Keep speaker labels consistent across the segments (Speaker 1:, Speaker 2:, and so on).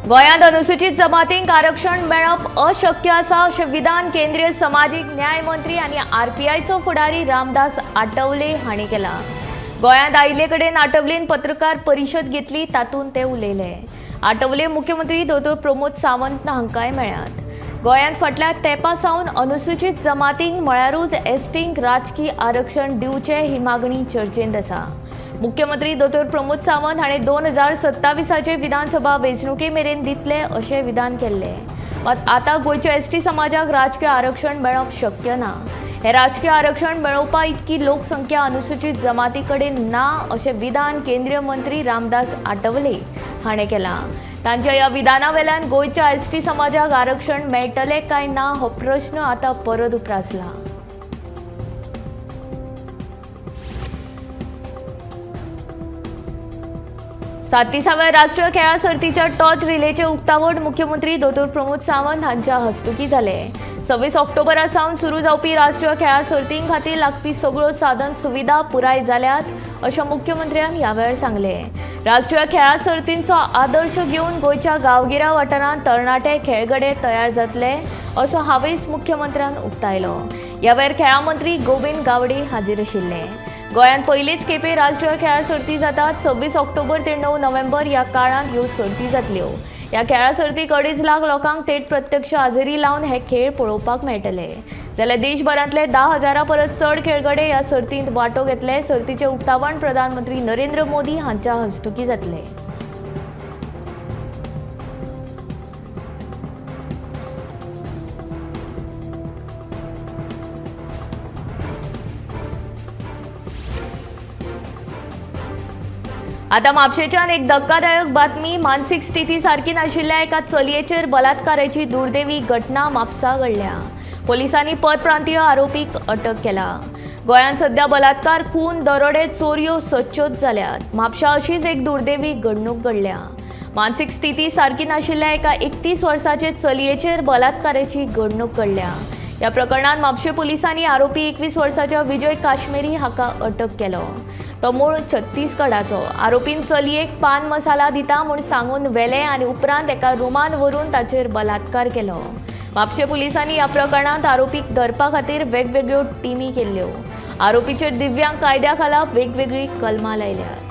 Speaker 1: गोंयांत अनुसूचित जमातींक आरक्षण मेळप अशक्य आसा अशें विधान केंद्रीय समाजीक न्याय मंत्री आनी आरपीआयचो फुडारी रामदास आठवले हांणी केलां। गोंयांत आयिल्ले कडेन आठवलेन पत्रकार परिशद घेतली, तातूंत ते उलयले। आठवले मुख्यमंत्री दोतोर प्रमोद सावंत हांकांय मेळ्ळ्यात। गोंयांत फाटल्या तेंपा सावन अनुसूचित जमातींक म्हळ्यारूच एसटींक राजकी आरक्षण दिवचें ही मागणी चर्चेंत आसा। मुख्यमंत्री दोतोर प्रमोद सावंत हांणी 2027 विधानसभा वेंचणुके मेरेन दितले अशें विधान केल्लें। मात आतां गोंयच्या एसटी समाजाक राजकीय आरक्षण मेळप शक्य ना। हें राजकीय आरक्षण मेळोवपा इतकी लोकसंख्या अनुसूचित जमाती कडेन ना अशें विधान केंद्रीय मंत्री रामदास आठवले हाणें केलां। तांच्या ह्या विधाना वेल्यान गोंयच्या एसटी समाजाक आरक्षण मेळटलें काय ना हो प्रश्न आतां परत उप्रासला। सात्तीसाव्या राष्ट्रीय खेळां सर्तीच्या टॉर्च रिलेचें उक्तावण मुख्यमंत्री दोतोर प्रमोद सावंत हांच्या हस्तुकी जालें। 26 ऑक्टोबरा सावन सुरू जावपी राष्ट्रीय खेळां सर्तीं खातीर लागपी सगळ्यो साधन सुविधा पुराय जाल्यात अशें मुख्यमंत्र्यान ह्या वेळार सांगलें। राष्ट्रीय खेळां सर्तींचो आदर्श घेवन गोंयच्या गांवगिऱ्या वाठारांत तरणाटे खेळगडे तयार जातले असो हावेस मुख्यमंत्र्यान उक्तायलो। ह्या वेळार खेळां मंत्री गोविंद गावडे हाजीर आशिल्ले। गोंयांत पयलीच खेपे राष्ट्रीय खेळां सर्ती जातात। 26 ऑक्टोबर ते 9 नोव्हेंबर ह्या काळांत ह्यो सर्ती जातल्यो। ह्या खेळां सर्तीक 2.5 लाख लोकांक थेट प्रत्यक्ष हाजेरी लावन हे खेळ पळोवपाक मेळटले। जाल्यार देशभरांतले 10,000 परस चड खेळगडे ह्या सर्तींत वांटो घेतले। सर्तीचें उक्तावण प्रधानमंत्री नरेंद्र मोदी हांच्या हस्तुकी जातलें। आता म्हापशेच्यान एक धक्कादायक बातमी। मानसीक स्थिती सारकी नाशिल्ल्या एका चलयेचेर बलात्काराची दुर्दैवी घटना म्हापसा घडल्या। पोलिसांनी परप्रांतीय आरोपीक अटक केला। गोंयांत सध्या बलात्कार, खून, दरोडे, चोरयो सदच्योच जाल्यात। म्हापशा अशीच एक दुर्दैवी घडणूक घडल्या। मानसीक स्थिती सारकी नाशिल्ल्या एका 31 वर्साचे चलयेचेर बलात्काराची घडणूक घडल्या। ह्या प्रकरणात म्हापशे पोलिसांनी आरोपी 21 वर्साच्या विजय काश्मीरी हाका अटक केलो। तो मूळ छत्तीसगडाचो। आरोपीन चलयेक पान मसाला दिता म्हूण सांगून व्हेलें आनी उपरांत एका रुमान व्हरून ताचेर बलात्कार केलो। म्हापशे पुलिसांनी ह्या प्रकरणांत आरोपीक धरपा खातीर वेगवेगळ्यो टिमी केल्ल्यो। आरोपीचेर दिव्यांग कायद्या खाला वेगवेगळीं कलमां लायल्यात।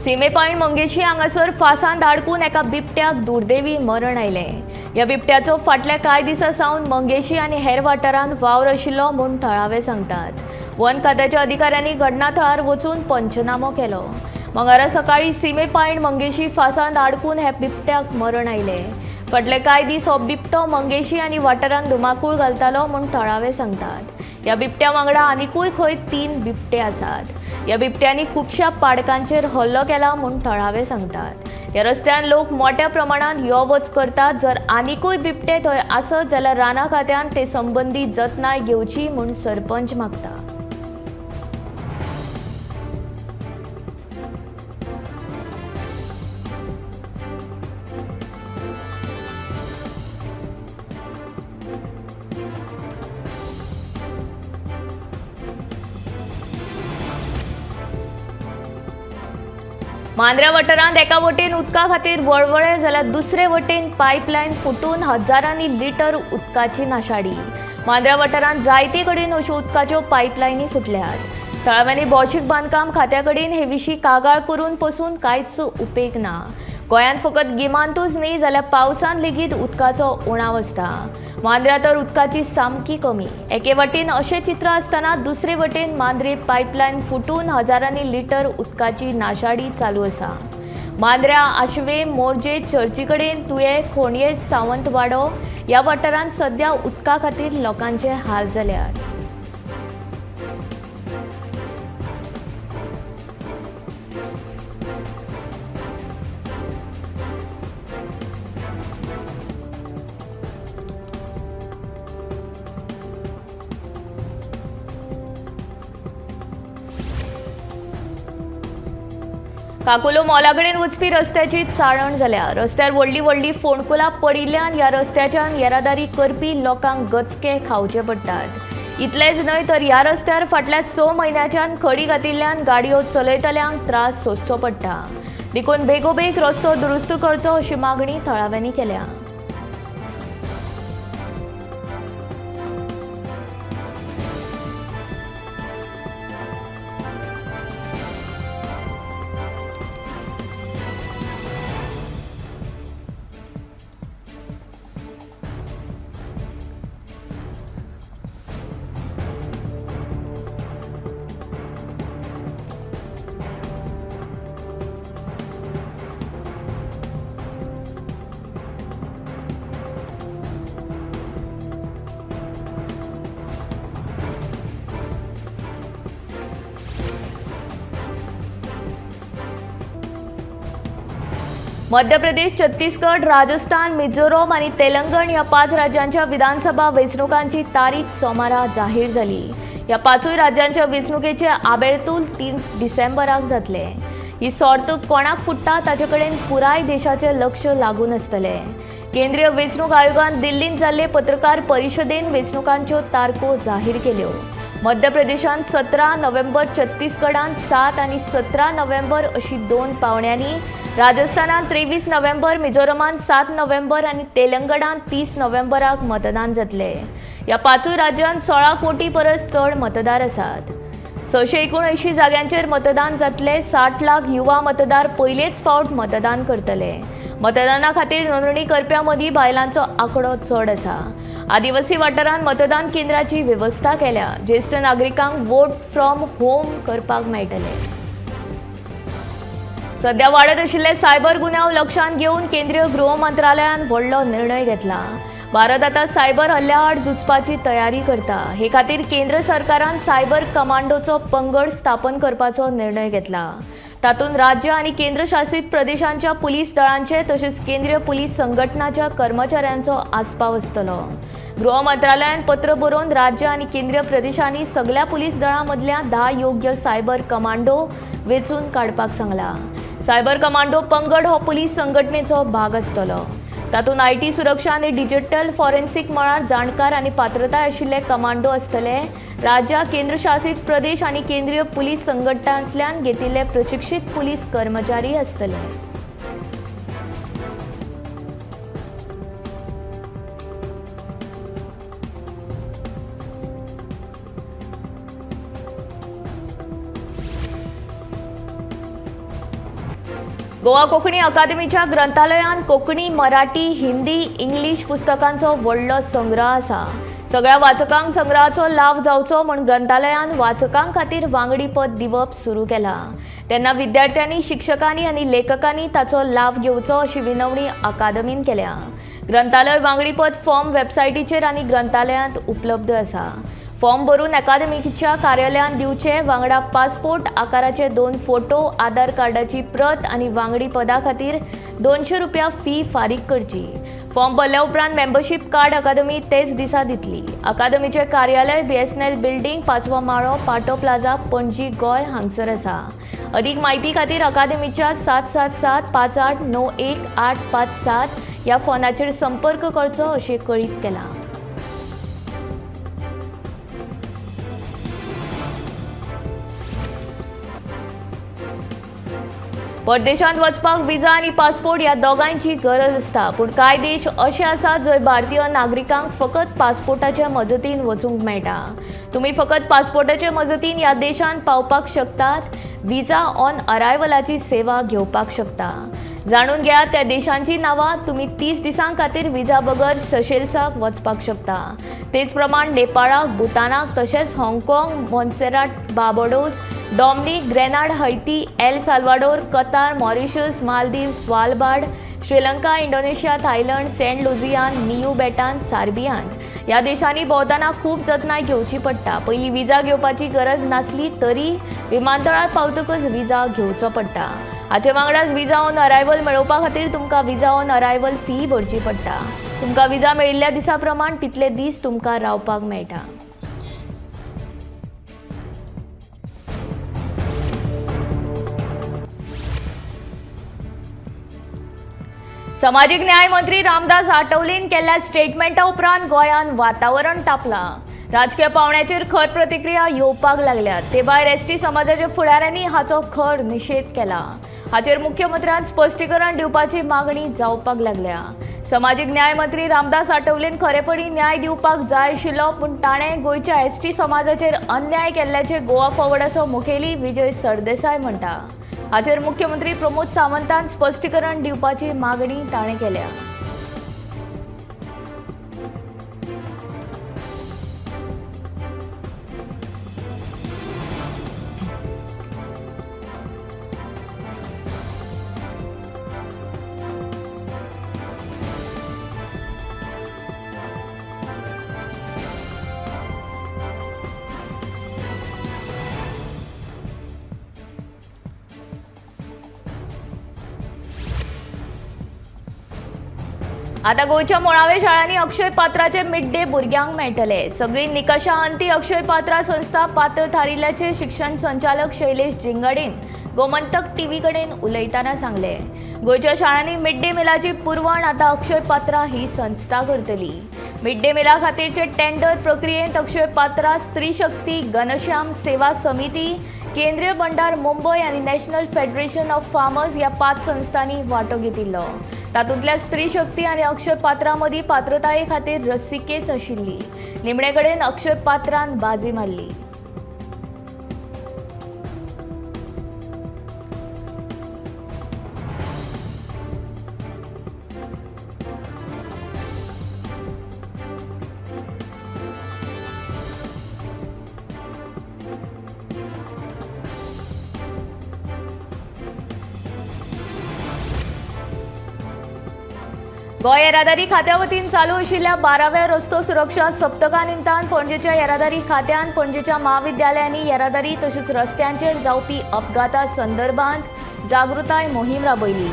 Speaker 1: सीमे पॉयंट मंगेशी हांगासर फांसांत आडकून एका बिबट्याक दुर्दैवी मरण आयलें। ह्या बिबट्याचो फाटल्या कांय दिसां सावन मंगेशी आनी हेर वाठारांत वावर आशिल्लो म्हूण थळावे सांगतात। वन खात्याच्या अधिकाऱ्यांनी घटना थळार वचून पंचनामो केलो। मंगळारा सकाळीं सीमे पॉयंट मंगेशी फांसांत आडकून ह्या बिबट्याक मरण आयलें। फाटले कांय दीस हो बिबटो मंगेशी आनी वाठारांत धुमाकूळ घालतालो म्हूण थळावे सांगतात। ह्या बिबट्या वांगडा आनिकूय खंय 3 बिबटे आसात। ह्या बिबट्यांनी खुबश्या पाडकांचेर हल्लो केला म्हूण थळावे सांगतात। ह्या रस्त्यान लोक मोठ्या प्रमाणात यो वच करतात। जर आनिकूय बिबटे थंय आसत जाल्यार राना खात्यान ते संबंदी जतनाय घेवची म्हूण सरपंच मागता। मांद्र्या वाठारांत एका वटेन उदका खातीर वळवळे जाल्यार दुसरे वटेन पायपलायन फुटून हजारांनी लिटर उदकाची नाशाडी। मांद्र्या वाठारांत जायते कडेन अश्यो उदकाच्यो पायपलायनी फुटल्यात। थळाव्यांनी भौशीक बांदकाम खात्या कडेन हे विशीं कागाळ करून पसून कांयच उपेग ना। गोंयांत फकत गिमांतूच न्ही जाल्यार पावसांत लेगीत उदकाचो उणाव आसता। मांद्र्या तर उदकाची सामकी कमी। एके वटेन अशें चित्र आसतना दुसरे वटेन मांद्रे पायपलायन फुटून हजारांनी लिटर उदकाची नाशाडी चालू आसा। मांद्र्या, आशवे, मोरजे, चर्ची कडेन, तुये, खोणये, सावंतवाडो ह्या वाठारांत सद्या उदका खातीर लोकांचे हाल जाल्यात। काकोलो मॉला कडेन वचपी रस्त्याची चाळण जाल्या. रस्त्यार व्हडली व्हडली फोंडकुलां पडिल्ल्यान ह्या रस्त्याच्यान येरादारी करपी लोकांक गचके खावचे पडटात. इतलेंच न्हय तर ह्या रस्त्यार फाटल्या 6 म्हयन्याच्यान खडी घातिल्ल्यान गाडयो चलयतल्यांक त्रास सोंसचो पडटा. देखून बेगोबेग रस्तो दुरुस्त करचो अशी मागणी थळाव्यांनी केल्या. मध्य प्रदेश, छत्तीसगड, राजस्थान, मिझोरम आनी तेलंगण ह्या 5 राज्यांच्या विधानसभा वेंचणुकांची तारीख सोमारा जाहीर जाली. ह्या 5 राज्यांच्या वेंचणुकेचे आबेळतूल 3 डिसेंबराक जातले. ही सोर्त कोणाक फुट्टा ताचे कडेन पुराय देशाचें लक्ष लागून आसतलें. केंद्रीय वेंचणूक आयोगान दिल्लींत जाल्ले पत्रकार परिशदेन वेंचणुकांच्यो तारखो जाहीर केल्यो. मध्य प्रदेशांत 17 नोव्हेंबर, छत्तीसगडांत 7 आनी 17 नोव्हेंबर अशी 2 पावण्यांनी, राजस्थानांत 23 नोव्हेंबर, मिझोरमांत 7 नोव्हेंबर आनी तेलंगणांत 30 नोव्हेंबराक मतदान जातलें. ह्या 5 राज्यांत 16 कोटी परस चड मतदार आसात. 679 जाग्यांचेर मतदान जातलें. 60 लाख युवा मतदार पयलेच फावट मतदान करतले. मतदाना खातीर नोंदणी करप्यां मदीं बायलांचो आंकडो चड आसा. आदिवासी वाठारांत मतदान केंद्राची वेवस्था केल्या. ज्येश्ठ नागरिकांक वोट फ्रॉम होम करपाक मेळटलें. सध्या वाडत आशिल्ले सायबर गुन्यांव लक्षांत घेवन केंद्रीय गृह मंत्रालयान व्हडलो निर्णय घेतला. भारत आतां सायबर हल्ल्या आड झुजपाची तयारी करता. हे खातीर केंद्र सरकारान सायबर कमांडोचो पंगड स्थापन करपाचो निर्णय घेतला. तातूंत राज्य आनी केंद्रशासीत प्रदेशांच्या पुलीस दळांचे तशेंच केंद्रीय पुलीस संघटनाच्या कर्मचाऱ्यांचो आस्पाव आसतलो. गृह मंत्रालयान पत्र बरोवन राज्य आनी केंद्रीय प्रदेशांनी सगल्या पुलीस दळां मदल्या 10 योग्य सायबर कमांडो वेंचून काडपाक सांगला. सायबर कमांडो पंगड हो पुलीस संघटनेचो भाग आसतलो. तातूंत IT सुरक्षा आनी डिजिटल फॉरेन्सिक मळार जाणकार आनी पात्रताय आशिल्ले कमांडो आसतले. राज्यां, केंद्रशासीत प्रदेश आनी केंद्रीय पुलीस संघटनांतल्यान घेतिल्ले प्रशिक्षीत पुलीस कर्मचारी आसतले. गोवा कोंकणी अकादमीच्या ग्रंथालयांत कोंकणी, मराठी, हिंदी, इंग्लीश पुस्तकांचो व्हडलो संग्रह आसा. सगळ्या वाचकांक संग्रहाचो लाव जावचो म्हूण ग्रंथालयान वाचकां खातीर वांगडीपद दिवप सुरू केलां. तेन्ना विद्यार्थ्यांनी, शिक्षकांनी आनी लेखकांनी ताचो लाव घेवचो अशी विनवणी अकादमीन केल्या. ग्रंथालय वांगडीपद फॉर्म वेबसायटीचेर आनी ग्रंथालयांत उपलब्ध आसा. फॉर्म भरून अकादमीच्या कार्यालयांत दिवचे. वांगडा पासपोर्ट आकाराचे 2 फोटो, आधार कार्डाची प्रत आनी वांगडी पदा खातीर 200 रुपया फी फारीक करची. फॉर्म भरल्या उपरांत मेंबरशीप कार्ड अकादमी तेच दिसा दितली. अकादमीचें कार्यालय BSNL building, 5वो माळो, पाटो प्लाझा, पणजी, गोंय हांगसर आसा. अदीक म्हायती खातीर अकादमीच्या 777 58 91 857 ह्या फोनाचेर संपर्क करचो अशें कळीत केलां. परदेशांत वचपाक विजा आनी पासपोर्ट ह्या दोगांयची गरज आसता. पूण कांय देश अशे आसात जंय भारतीय नागरिकांक फकत पासपोर्टाचे मजतीन वचूंक मेळटा. तुमी फकत पासपोर्टाचे मजतीन ह्या देशांत पावपाक शकतात. विजा ऑन अरायवलाची सेवा घेवपाक शकता. जाणून घेयात त्या देशांची नांवां. तुमी 30 दिसां खातीर विजा बगर सेशेल्साक वचपाक शकता. तेच प्रमाण नेपाळाक, भूतानाक, तशेंच हाँगकाँग, Montserrat, Barbados, Dominica, Grenada, Haiti, El Salvador, Qatar, Mauritius, Maldives, Svalbard, Sri Lanka, Indonesia, Thailand, Saint Lucia, Niue बेटान, सार्बियान ह्या देशांनी भोंवतना खूब जतनाय घेवची पडटा. पयलीं विजा घेवपाची गरज नासली तरी विमानतळार पावतकच विजा घेवचो पडटा. हाचे वांगडाच विजा ऑन अरायवल मेळोवपा खातीर तुमकां विजा ऑन अरायवल फी भरची पडटा. तुमकां विजा मेळिल्ल्या दिसा प्रमाण तितले दीस तुमकां रावपाक मेळटा. समाजीक न्याय मंत्री रामदास आठवलेन केल्ल्या स्टेटमेंटा उपरांत गोंयांत वातावरण तापलां. राजकीय पावंड्याचेर खर प्रतिक्रिया येवपाक लागल्यात. ते भायर एसटी समाजाच्या फुडाऱ्यांनी हाचो खर निशेध केला. हाचेर मुख्यमंत्र्यान स्पश्टीकरण दिवपाची मागणी जावपाक लागल्या. समाजीक न्याय मंत्री रामदास आठवलेन खरेपणी न्याय दिवपाक जाय आशिल्लो, पूण ताणें गोंयच्या एसटी समाजाचेर अन्याय केल्ल्याचें गोवा फॉरवर्डाचो मुखेली विजय सरदेसाय म्हणटा. हाचेर मुख्यमंत्री प्रमोद सावंतान स्पश्टीकरण दिवपाची मागणी ताणें केल्या. आता गोंयच्या मुळाव्या शाळांनी अक्षय पात्राचे मिड डे भुरग्यांक मेळटले. सगळी निकशा अंती अक्षय पात्रा संस्था पात्र थारिल्ल्याचे शिक्षण संचालक शैलेश जिंगडेन गोमंतक टीव्ही कडेन उलयतना सांगले. गोंयच्या शाळांनी मिड डे मिलाची पुरवण आता अक्षय पात्रा ही संस्था करतली. मिड डे मिला खातीरचे टेंडर प्रक्रियेंत अक्षय पात्रा, स्त्री शक्ती, घनश्याम सेवा समिती, केंद्रीय भंडार मुंबय आनी नॅशनल फेडरेशन ऑफ फार्मर्स ह्या 5 संस्थांनी वांटो घेतिल्लो. तातूंतल्या स्त्री शक्ती आनी अक्षय पात्रा मदीं पात्रताये खातीर रसिकेच आशिल्ली. निमणे कडेन अक्षय पात्रान बाजी मारली. गोंय येरादारी खात्या वतीन चालू आशिल्ल्या 12व्या रस्तो सुरक्षा सप्तका निमतान पणजेच्या येरादारी खात्यान पणजेच्या म्हाविद्यालयांनी येरादारी तशेंच रस्त्यांचेर जावपी अपघाता संदर्भात जागृताय मोहीम राबयली.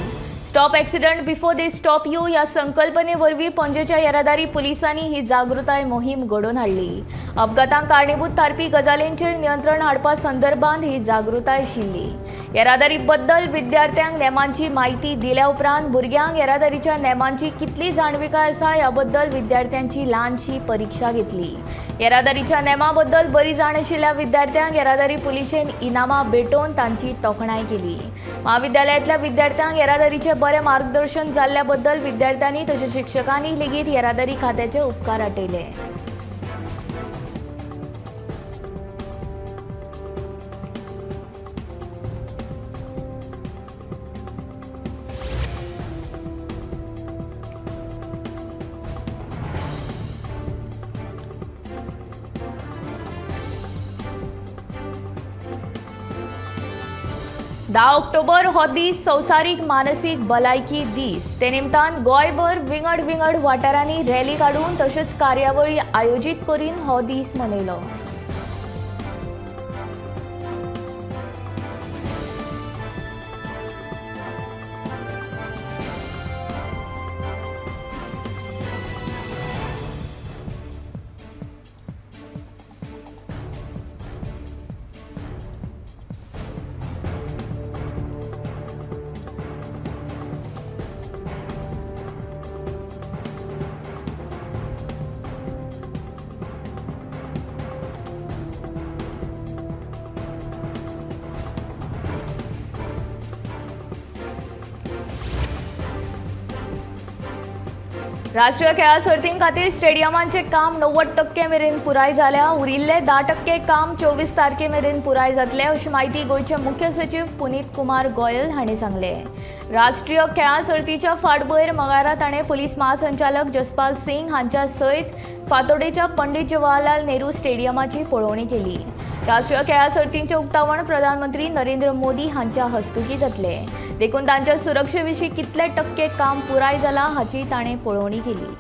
Speaker 1: Stop accident before they stop you ह्या संकल्पने वरवीं पणजेच्या येरादारी पुलिसांनी ही जागृताय मोहीम घडोवन हाडली. अपघातांक कारणीभूत थारपी गजालींचेर नियंत्रण हाडपा संदर्भात ही जागृताय आशिल्ली. येरादारी बद्दल विद्यार्थ्यांक नेमांची म्हायती दिल्या उपरांत भुरग्यांक येरादारीच्या नेमांची कितली जाणविकाय आसा ह्या बद्दल विद्यार्थ्यांची ल्हानशी परिक्षा घेतली. येरादारीच्या नेमा बद्दल बरी जाण आशिल्ल्या विद्यार्थ्यांक येरादारी पुलिशेन इनामां भेटोवन तांची तोखणाय केली. म्हाविद्यालयांतल्या विद्यार्थ्यांक येरादारीचें बरें मार्गदर्शन जाल्ल्या बद्दल विद्यार्थ्यांनी तशेंच शिक्षकांनी लेगीत येरादारी खात्याचे उपकार आटयले. धा ऑक्टोबर हो दीस संवसारीक मानसीक भलायकी दीस. ते निमतान गोंयभर विंगड विंगड वाठारांनी रॅली काडून तशेंच कार्यावळी आयोजीत करून हो दीस मनयलो. राष्ट्रीय खेळां सर्तीं खातीर स्टेडियमांचें काम 90% मेरेन पुराय जाल्या. उरिल्लें 10% काम 24 तारखे मेरेन पुराय जातलें अशी म्हायती गोंयचे मुख्य सचीव पुनीत कुमार गोयल हांणी सांगलें. राष्ट्रीय खेळां सर्तीच्या फाटभुंयेर मंगळारा ताणें पुलीस महासंचालक जसपाल सिंग हांच्या सयत फातोडेच्या पंडित जवाहरलाल नेहरू स्टेडियमाची पळोवणी केली. राष्ट्रीय खेळां सर्तींचें उक्तावण प्रधानमंत्री नरेंद्र मोदी हांच्या हस्तुकीं जातलें, देखून तांच्या सुरक्षे विशीं कितले टक्के काम पुराय जालां हाची ताणें पळोवणी केली.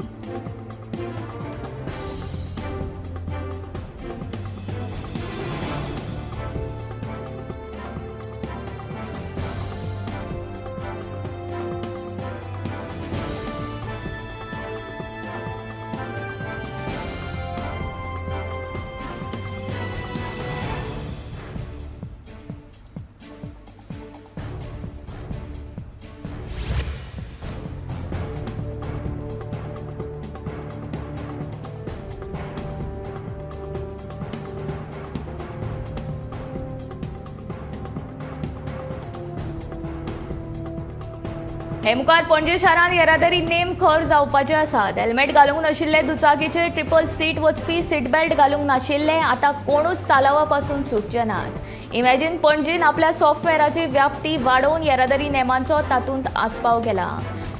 Speaker 1: हे मुखार पणजे शारांत येरादारी नेम खर जावपाचे आसात. हेल्मेट घालूंक नाशिल्ले दुचाकीचेर ट्रिपल सीट वचपी, सीट बेल्ट घालूंक नाशिल्ले आतां कोणूच तालावा पासून सुटचे नात. इमॅजिन पणजेन आपल्या सॉफ्टवॅराची व्याप्ती वाडोवन येरादारी नेमांचो तातूंत आस्पाव केला.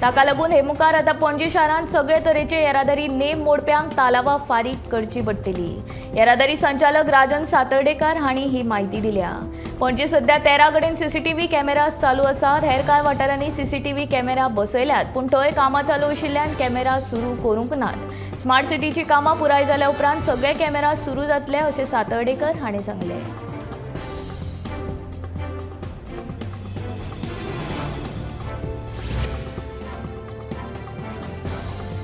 Speaker 1: ताका लागून हे मुखार आतां पणजे शारांत सगळे तरेचे येरादारी नेम मोडप्यांक तालावा फारीक करची पडटली. येरादारी संचालक राजन सातर्डेकार हांणी ही म्हायती दिल्या. पणजे सध्या 13 कडेन सीसीटीव्ही कॅमेरा चालू आसात. हेर कांय वाठारांनी सीसीटीव्ही कॅमेरा बसयल्यात, पूण थंय कामां चालू आशिल्ल्यान कॅमेरा सुरू करूंक नात. स्मार्ट सिटीची कामां पुराय जाल्या उपरांत सगळे कॅमेरा सुरू जातले अशें सातर्डेकर हांणी सांगलें.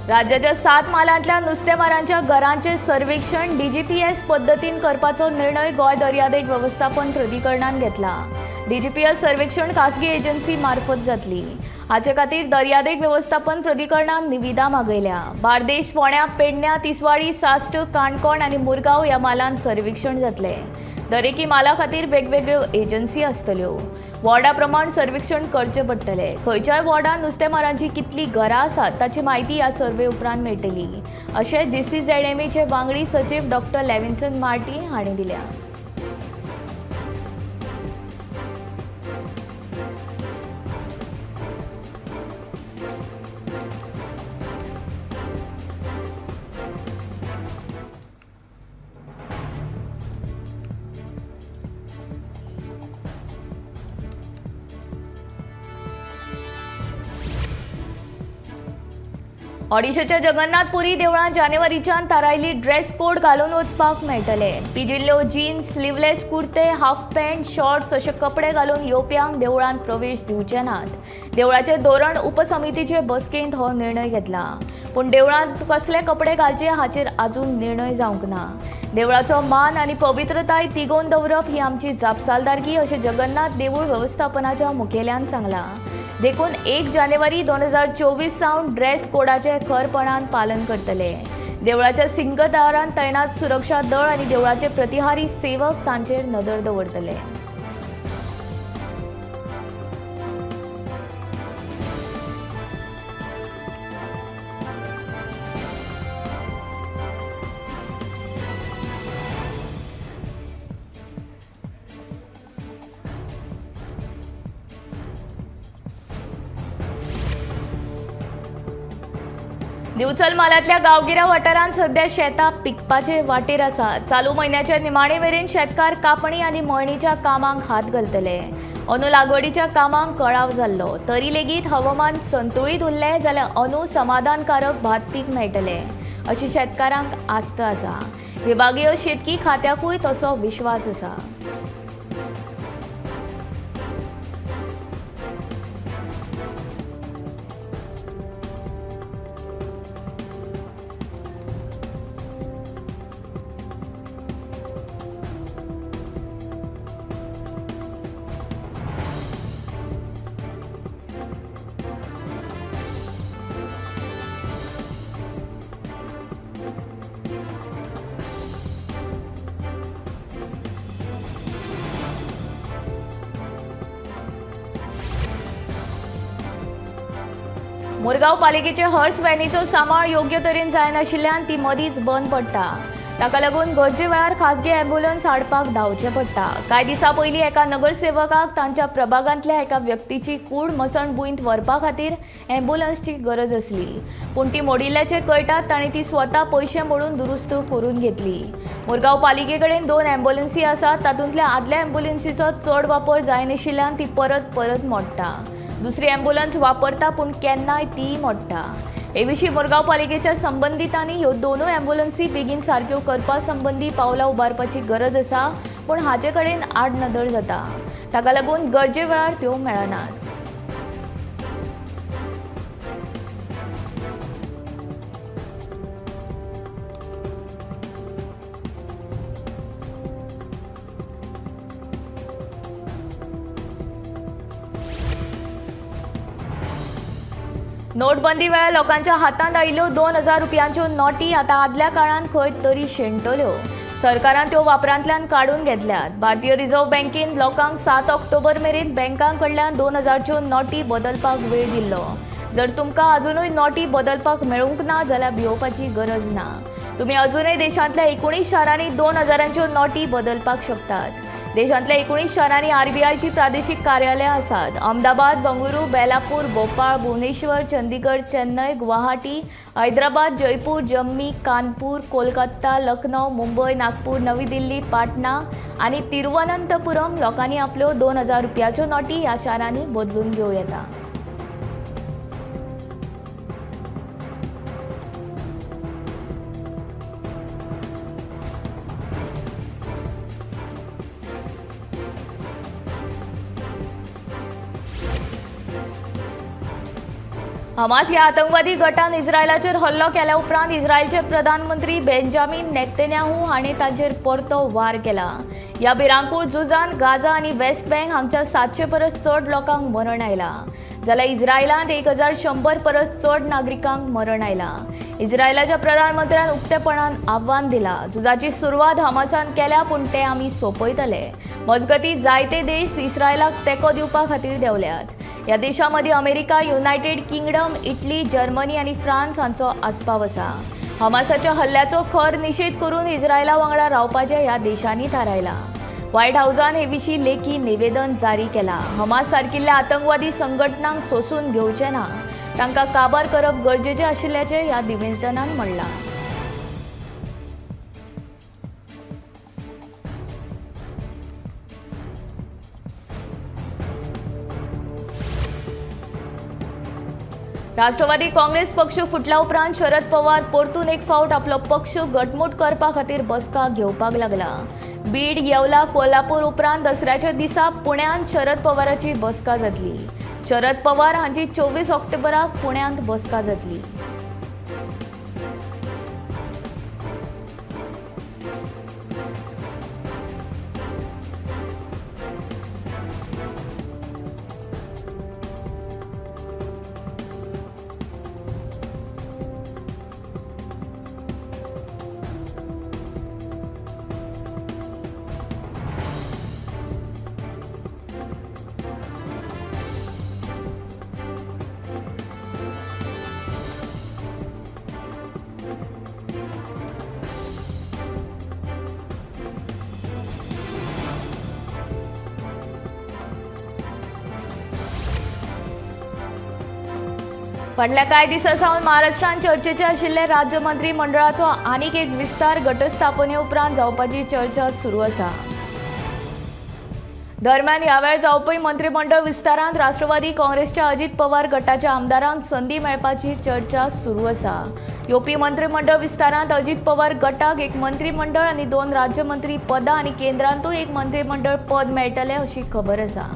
Speaker 1: राज्याच्या 7 म्हालांतल्या नुस्तेमारांच्या घरांचें सर्वेक्षण डीजीपीएस पद्दतीन करपाचो निर्णय गोंय दर्यादेग वेवस्थापन प्राधिकरणान घेतला. डीजीपीएस सर्वेक्षण खासगी एजन्सी मार्फत जातली. हाचे खातीर दर्यादेग वेवस्थापन प्राधिकरणान निविदा मागयल्या. बार्देश, फोंड्या, पेडण्या, तिसवाडी, साश्ट, काणकोण आनी मुरगांव ह्या म्हालांत सर्वेक्षण जातलें. दरेकी म्हाला खातीर वेगवेगळ्यो एजन्सी आसतल्यो. वॉर्डा प्रमाण सर्वेक्षण करचें पडटलें. खंयच्याय वॉर्डान नुस्तेमारांची कितलीं घरां आसात ताची म्हायती ह्या सर्वे उपरांत मेळटली अशें जीसीझेडएमएचे वांगडी सचीव डॉक्टर लेविन्सन मार्टी हांणी दिल्या. ओडिशाच्या जगन्नाथपुरी देवळांत जानेवारीच्यान थारायल्ली ड्रेस कोड घालून वचपाक मेळटले. पिजिल्ल्यो जीन्स, स्लिवलेस कुर्ते, हाफ पॅन्ट, शॉर्ट्स अशे कपडे घालून येवप्यांक देवळांत प्रवेश दिवचे नात. देवळाचे धोरण उपसमितीचे बसकेंत हो निर्णय घेतला. पूण देवळांत कसले कपडे घालचे हाचेर अजून निर्णय जावंक ना. देवळाचो मान आनी पवित्रताय तिगोवन दवरप ही आमची जापसालदारकी अशें जगन्नाथ देवूळ वेवस्थापनाच्या मुखेल्यान सांगलां. देखून 1 जानेवारी 2024 सावन ड्रेस कोडाचें खरपणान पालन करतले. देवळाच्या सिंगदारान तैनात सुरक्षा दळ आनी देवळाचे प्रतिहारी सेवक तांचेर नदर दवरतले. दिवचल म्हालांतल्या गांवगिऱ्या वाठारांत सध्या शेतां पिकपाचे वाटेर आसा. चालू म्हयन्याच्या निमाणे मेरेन शेतकार कापणी आनी मळणीच्या कामांक हात घालतले. अंदू लागवडीच्या कामांक कळाव जाल्लो तरी लेगीत हवामान संतुळीत उरलें जाल्यार अंदू समाधानकारक भात पीक मेळटलें अशी शेतकारांक आस्त आसा. विभागीय शेतकी खात्याकूय तसो विश्वास आसा. मुरगांव पालिकेचे हर्स व्हॅनीचो सांबाळ योग्य तरेन जायनाशिल्ल्यान ती मदींच बंद पडटा. ताका लागून गरजे वेळार खासगी ॲम्ब्युलन्स हाडपाक धांवचें पडटा. कांय दिसां पयलीं एका नगरसेवकाक तांच्या प्रभागांतल्या एका व्यक्तीची कूड मसणभूंयंत व्हरपा खातीर ॲम्ब्युलन्सची गरज आसली, पूण ती मोडिल्ल्याचें कळटात तांणी ती स्वता पयशे मोडून दुरुस्त करून घेतली. मुरगांव पालिके कडेन 2 ॲम्ब्युलन्सी आसात. तातूंतल्या आदल्या ॲम्ब्युलन्सीचो चड वापर जायनाशिल्ल्यान ती परत परत मोडटा. दुसरी ॲम्ब्युलन्स वापरता पूण केन्नाय ती मोडटा. हे विशीं मुरगांव पालिकेच्या संबंदितांनी ह्यो दोनूय ॲम्ब्युलन्सी बेगीन सारक्यो करपा संबंदी पावलां उबारपाची गरज आसा, पूण हाचे कडेन आडनदर जाता. ताका लागून गरजे वेळार त्यो मेळनात. नोटबंदी वेळार लोकांच्या हातांत आयिल्ल्यो 2000 रुपयांच्यो नोटी आतां आदल्या काळांत खंय तरी शेणटल्यो. सरकारान त्यो वापरांतल्यान काडून घेतल्यात. भारतीय रिझर्व्ह बँकेन लोकांक 7 ऑक्टोबर मेरेन बँकां कडल्यान 2000च्यो नोटी बदलपाक वेळ दिल्लो. जर तुमकां अजुनूय नोटी बदलपाक मेळूंक ना जाल्यार भियोवपाची गरज ना। तुमी अजुनूय देशांतल्या 19 शारांनी 2000च्यो नोटी बदलपाक शकतात। देशांतल्या 19 शारांनी आरबीआयची प्रादेशीक कार्यालयां आसात। अहमदाबाद, बंगळुरू, बेलापूर, भोपाळ, भुवनेश्वर, चंदीगड, चेन्नय, गुवाहाटी, हैदराबाद, जयपूर, जम्मी, कानपूर, कोलकाता, लखनौ, मुंबय, नागपूर, नवी दिल्ली, पाटणा आनी तिरुवनंतपुरम लोकांनी आपल्यो 2000 रुपयाच्यो नोटी ह्या शारांनी बदलून घेवं येता। हमास ह्या आतंकवादी गटान इस्रायलाचेर हल्लो केल्या उपरांत इस्रायलचे प्रधानमंत्री बेंजामीन नेतन्याहू हांणी तांचेर परतो वार केला। ह्या भिरांकूळ झुजान गाझा आनी वेस्ट बँक हांगच्या 700 परस चड लोकांक मरण आयलां, जाल्यार इस्रायलांत 1100 परस चड नागरिकांक मरण आयलां। इस्रायलाच्या प्रधानमंत्र्यान उक्तेपणान आव्हान दिलां, झुजाची सुरवात हमासान केल्या पूण ते आमी सोंपयतले। मजगतीं जायते देश इस्रायलाक तेंको दिवपा खातीर देंवल्यात। ह्या देशां मदीं America, United Kingdom, Italy, Germany आनी फ्रांस हांचो आस्पाव आसा। हमासाच्या हल्ल्याचो खर निशेध करून इस्रायला वांगडा रावपाचें ह्या देशांनी थारायलां। व्हायट हावसान हे विशीं लेखी निवेदन जारी केलां। हमास सारकिल्ल्या आतंकवादी संघटनांक सोसून घेवचें ना, तांकां काबार करप गरजेचें आशिल्ल्याचें ह्या निवेदनान म्हणलां। राष्ट्रवादी काँग्रेस पक्ष फुटल्या उपरांत शरद पवार परतून एक फावट आपलो पक्ष घटमूट करपा खातीर बसका घेवपाक लागला। बीड, येवला, कोल्हापूर उपरांत दसऱ्याच्या दिसा पुण्यांत शरद पवाराची बसका जातली। शरद पवार हांची 24 ऑक्टोबराक पुण्यांत बसका जातली। फाटल्या कांय दिसां सावन महाराष्ट्रांत चर्चेचे आशिल्ले राज्य मंत्रिमंडळाचो आनीक एक विस्तार गटस्थापने उपरांत जावपाची चर्चा सुरू आसा। दरम्यान ह्या वेळार जावपी मंत्रिमंडळ विस्तारांत राष्ट्रवादी काँग्रेसच्या अजित पवार गटाच्या आमदारांक संदी मेळपाची चर्चा सुरू आसा। येवपी मंत्रिमंडळ विस्तारांत अजित पवार गटाक एक मंत्रिमंडळ आनी 2 राज्यमंत्री पदां आनी केंद्रांतूय एक मंत्रिमंडळ पद मेळटलें अशी खबर आसा।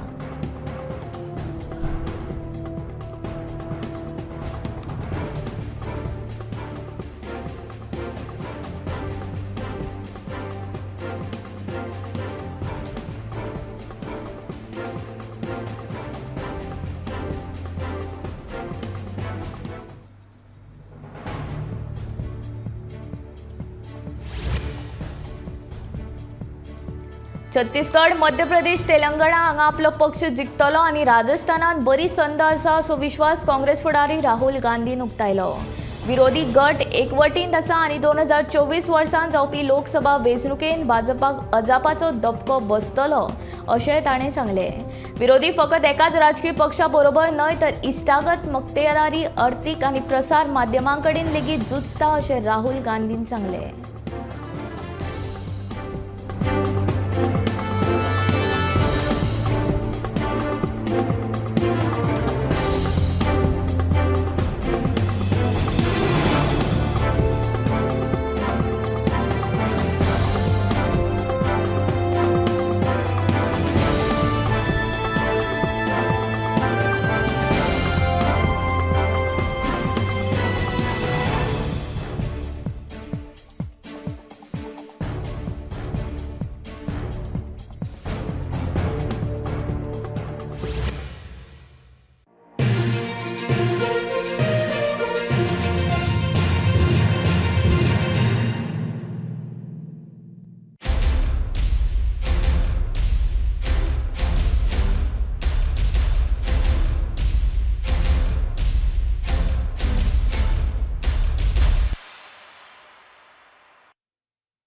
Speaker 1: छत्तीसगड, मध्य प्रदेश, तेलंगणा हांगा आपलो पक्ष जिखतलो आनी राजस्थानांत बरी संद आसा असो विश्वास काँग्रेस फुडारी राहुल गांधीन उक्तायलो। विरोधी गट एकवटींत आसा आनी 2024 वर्सांत जावपी लोकसभा वेंचणुकेंत भाजपाक अजापाचो धपको बसतलो अशें ताणें सांगलें। विरोधी फकत एकाच राजकीय पक्षा बरोबर न्हय तर इश्टागत, मक्तेदारी, अर्थीक आनी प्रसार माध्यमां कडेन लेगीत झुजता अशें राहुल गांधीन सांगलें।